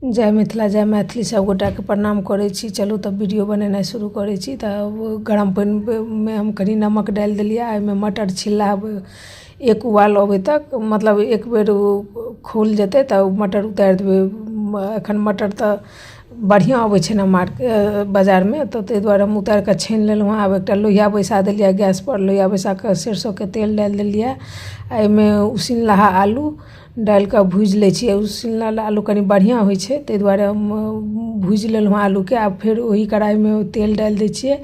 जय मिथिला जय मैथिली सब गोटाके प्रणाम करै छी। चलू तब वीडियो बनेनाइ शुरू करै छी। तऽ गरम पानिमे हम कनि नमक डालि देलियै आ ओहिमे मटर छिलला एक उबाल अबै तक, मतलब एक बेर ओ खुलि जेतै तऽ मटर उतारि देबै। एखन मटर तऽ बढ़िआँ अबै छै ने मार्केट बजारमे, तऽ ताहि दुआरे हम उतारि कऽ छानि लेलहुँ हँ। आब एकटा लोहिया बैसा देलियै गैसपर। लोहिया बैसा कऽ सरिसोके तेल डालि देलियै आ एहिमे उसिनलहा आलू डालि कऽ भूजि लै छियै। उसिनल आलू कनि बढ़िआँ होइ छै, ताहि दुआरे हम भूजि लेलहुँ आलूके। आब फेर ओही कढ़ाइमे तेल डालि दै छियै,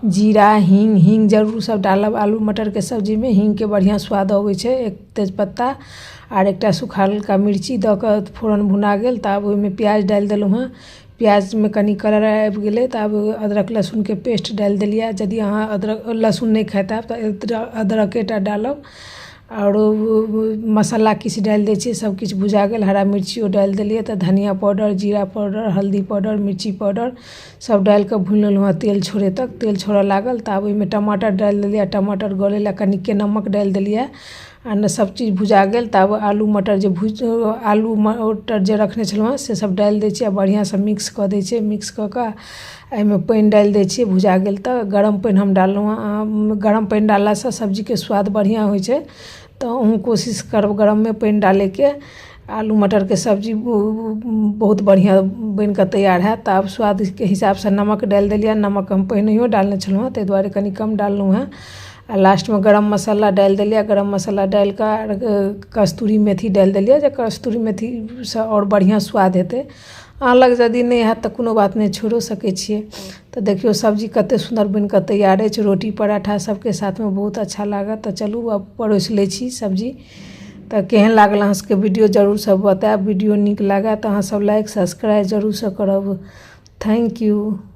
जीरा, हीङ्ग। हीङ्ग जरूर सब डालब आलू मटरके सब्जीमे, हीङ्गके बढ़िआँ स्वाद अबै छै। एक तेजपत्ता आर एकटा सुखलका मिर्ची दऽ कऽ फोरन भुना गेल तऽ आब ओहिमे प्याज डालि देलहुँ हँ। प्याजमे कनि कलर आबि गेलै तऽ आब अदरक लहसुनके पेस्ट डालि देलियै। यदि अहाँ अदरक लहसुन नहि खाइत हैब तऽ अदरके टा डालब। आओर मसाला किछु डालि दै छियै। सब किछु भुजा गेल, हरा मिर्चियो डालि देलियै, तऽ धनिया पाउडर, जीरा पाउडर, हल्दी पाउडर, मिर्ची पाउडर सब डालि कऽ भुनि लेलहुँ हँ तेल छोड़ै तक। तेल छोड़ऽ लागल तऽ आब ओहिमे टमाटर डालि देलियै। टमाटर गलै लए कनिके नमक डालि देलियै आ ने सब चीज भुजा गेल तऽ आब आलू मटर जे भुजि आलू मटर जे रखने छलहुँ हँ से सब डालि दै छियै आ बढ़िआँसँ मिक्स कऽ दै छियै। मिक्स कऽ कऽ एहिमे पानि डालि दै छियै। भुजा गेल तऽ गरम पानि हम डाललहुँ हँ। गरम पानि डाललासँ सब्जीके स्वाद बढ़िआँ होइ छै, तऽ अहूँ कोशिश करब गरमे पानि डालैके। आलू मटरके सब्जी बहुत बढ़िआँ बनिकऽ तैयार हैत। तऽ आब स्वादके हिसाबसँ नमक डालि देलियै। नमक हम पहिनहियो डालने छलहुँ हँ, ताहि दुआरे कनि कम डाललहुँ हँ। आ लास्टमे गरम मसाला डालि देलियै। गरम मसाला डालि कऽ कस्तूरी मेथी डालि देलियै, जे कस्तूरी मेथीसँ आओर बढ़िआँ स्वाद हेतै। अहाँ लग यदि नहि हैत तऽ कोनो बात नहि, छोड़िओ सकै छियै। तऽ देखियौ, सब्जी कतेक सुन्दर बनि कऽ तैयार अछि। रोटी पराठा सबके साथमे बहुत अच्छा लागत। तऽ चलू, आब परोसि लै छी सब्जी। तऽ केहन लागल अहाँ सबके वीडियो, जरूरसँ बतायब। वीडियो नीक लागय तऽ अहाँ सब लाइक सब्सक्राइब जरूरसँ करब। Thank you.